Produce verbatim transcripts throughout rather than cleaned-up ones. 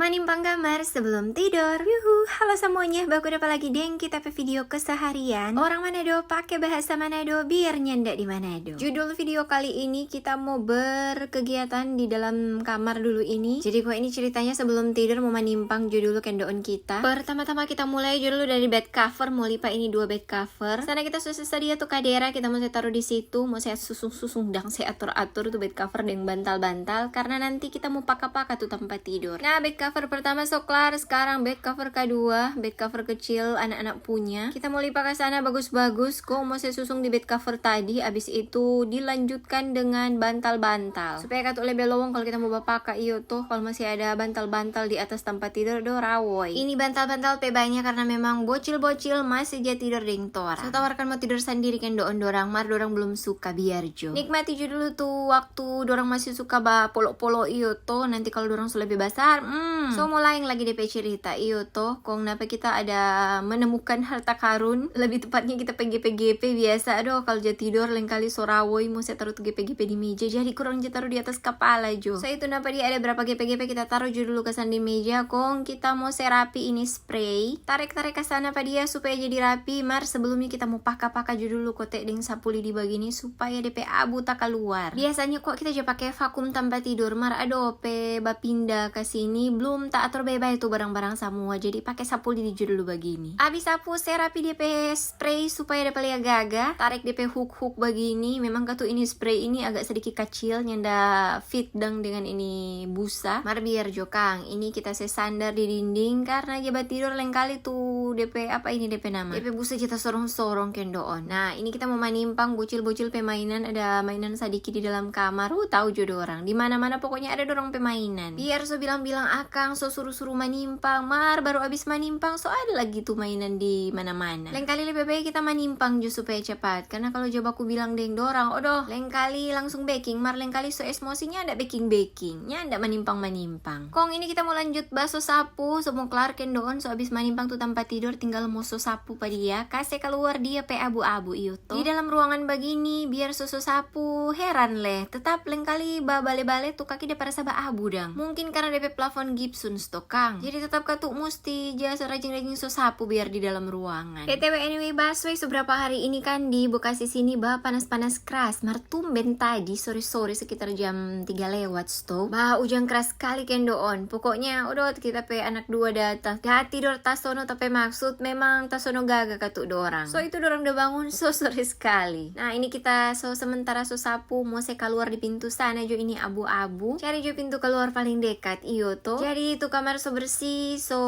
Manimpang kamar sebelum tidur. Yuhu, halo semuanya, baku dapa lagi deng kita pe video keseharian. Orang Manado pake bahasa Manado biar nyanda di Manado. Judul video kali ini kita mo berkegiatan di dalam kamar dulu ini. Jadi kong ini ceritanya sebelum tidur mo manimpang jo dulu kendoon kita. Pertama-tama kita mulai jo dulu dari bed cover, mo lipa ini dua bed cover. Sana kita so se sadia tu kadera, kita mo se taru di situ, mo se susung-susung dang se atur-atur tu bed cover deng bantal-bantal, karna nanti kita mo paka-paka tu tampa tidur. Nah, bed cover pertama so klar, skarang bed cover kadua, bed cover kecil anak-anak punya. Kita mo lipa ka sana bagus-bagus, kong mo se susung di bed cover tadi, abis itu dilanjutkan dengan bantal-bantal. Supaya katu lebe lowong kalu kita mo bapaka, iyo to, kalu masih ada bantal-bantal di atas tampa tidur, do rawoi. Ini bantal-bantal pe banya karna memang bocil-bocil masih ja tidur deng torang. So tawarkan mo tidur sandiri kendoon dorang, mar dorang belum suka, biar jo. Nikmati jo dulu tu waktu dorang masih suka bapolo-polo, iyo to, nanti kalu dorang so lebe basar, hmm, so mo laeng lagi depe cerita, iyo to. Kong napa kita ada menemukan harta karun, lebih tepatnya kita pe gepe-gepe, biasa, adoh, kalu ja tidor lengkali so rawoi, mo se taru tu gepe-gepe di meja, jadi kurang ja taru di atas kapala jo. So itu napa dia ada berapa gepe-gepe, kita taru jo dulu ka sana di meja, kong kita mo se rapi ini spray. Tarek-tarek ka sana pa dia supaya jadi rapi, mar sebelumnya kita mo paka-paka jo dulu kote deng sapu lidi bagini supaya depe abu takaluar. Biasanya kong kita ja pake vakum tampa tidur, mar adoh pe bapinda ka sini blum ta ator bae-bae tu barang-barang samua, jadi pake sapu lidi jo dulu bagini. Abis sapu, se rapi dia pe spray supaya dapa lia gaga. Tarek dia pe hook-hook bagini. Memang katu ini spray ini agak sedikit kacil, nyanda fit dang dengan ini busa. Mar biar jo kang, ini kita se sandar di dinding karna ja batidor lengkali tu depe, apa ini depe nama? Depe busa ja tasorong-sorong kendoon. Nah, ini kita mo manimpang bocil-bocil pe mainan, ada mainan sadiki di dalam kamar. Uh, tau jo dorang. Di mana-mana pokoknya ada dorang pe mainan. Biar so bilang-bilang akang, so suru-suru manimpang, mar baru abis manimpang so ada lagi tu mainan di mana-mana. Lengkali lebe bae kita manimpang jo supaya cepat, karna kalu ja baku bilang deng dorang, odoh, lengkali langsung beking, mar lengkali so esmosi nyanda beking-beking, nyanda manimpang-manimpang. Kong ini kita mo lanjut baso sapu, so mo klar kendoon, so abis manimpang tu tampa tidor, tinggal mo so sapu pa dia, kase kaluar dia pe abu-abu, iyo to. Di dalam ruangan bagini, biar so so sapu, heran leh, tetap lengkali babale-bale tu kaki dia parasa baabu dang. Mungkin karna depe plafon gipsun sto kang. Jadi tetap katu musti ja so rajin-rajin so sapu biar di dalam ruangan. B T W anyway, baswe, so berapa hari ini kan di Bekasi sini ba panas-panas keras. Mar tumben tadi sore-sore sekitar jam tiga lewat sto, ba ujang keras skali kendoon. Pokoknya, odoh, kita pe anak dua datang. Da tidor tasono, tapi maksud memang tasono gaga katu dorang. So itu dorang da bangun so sore skali. Nah, ini kita so sementara so sapu, mo se kaluar di pintu sana jo ini abu-abu. Cari jo pintu kaluar paling dekat, iyo to. Jadi tu kamar so bersih, so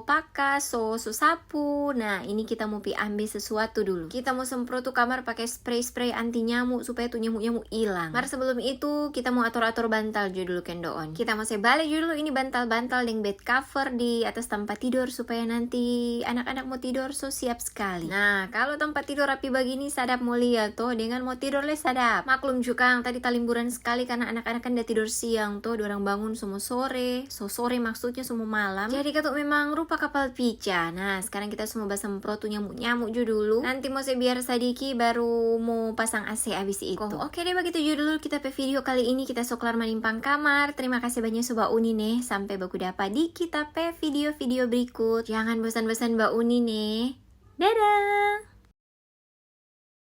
paka, so, so sapu. Nah, ini kita mo pi ambe sesuatu dulu. Kita mo semprot tu kamar pake spray-spray anti nyamuk supaya tu nyamuk-nyamuk ilang. Mar sebelum itu, kita mo ator-ator bantal jo dulu kendoon. Kita mo se bale jo dulu ini bantal-bantal deng bed cover di atas tampa tidor supaya nanti anak-anak mo tidor so siap skali. Nah, kalu tampa tidor rapi bagini sadap mo lia to, dengan mo tidor lei sadap. Maklum jo kang, tadi talimburan skali karna anak-anak kan da tidor siang to, dorang bangun so mo sore. So sore maksudnya so mo malam. Jadi katu memang rupa kapal pica. Nah, skarang kita so mo basemprot tu nyamuk-nyamuk jo dulu. Nanti mo se biar sadiki baru mo pasang A C abis itu. Oke deh, bagitu jo dulu kita pe video kali ini. Kita so klar manimpang kamar. Terima kasih banya so bauni ne. Sampe baku dapa di kita pe video-video berikut. Jangan bosan-bosan bauni ne. Dadah!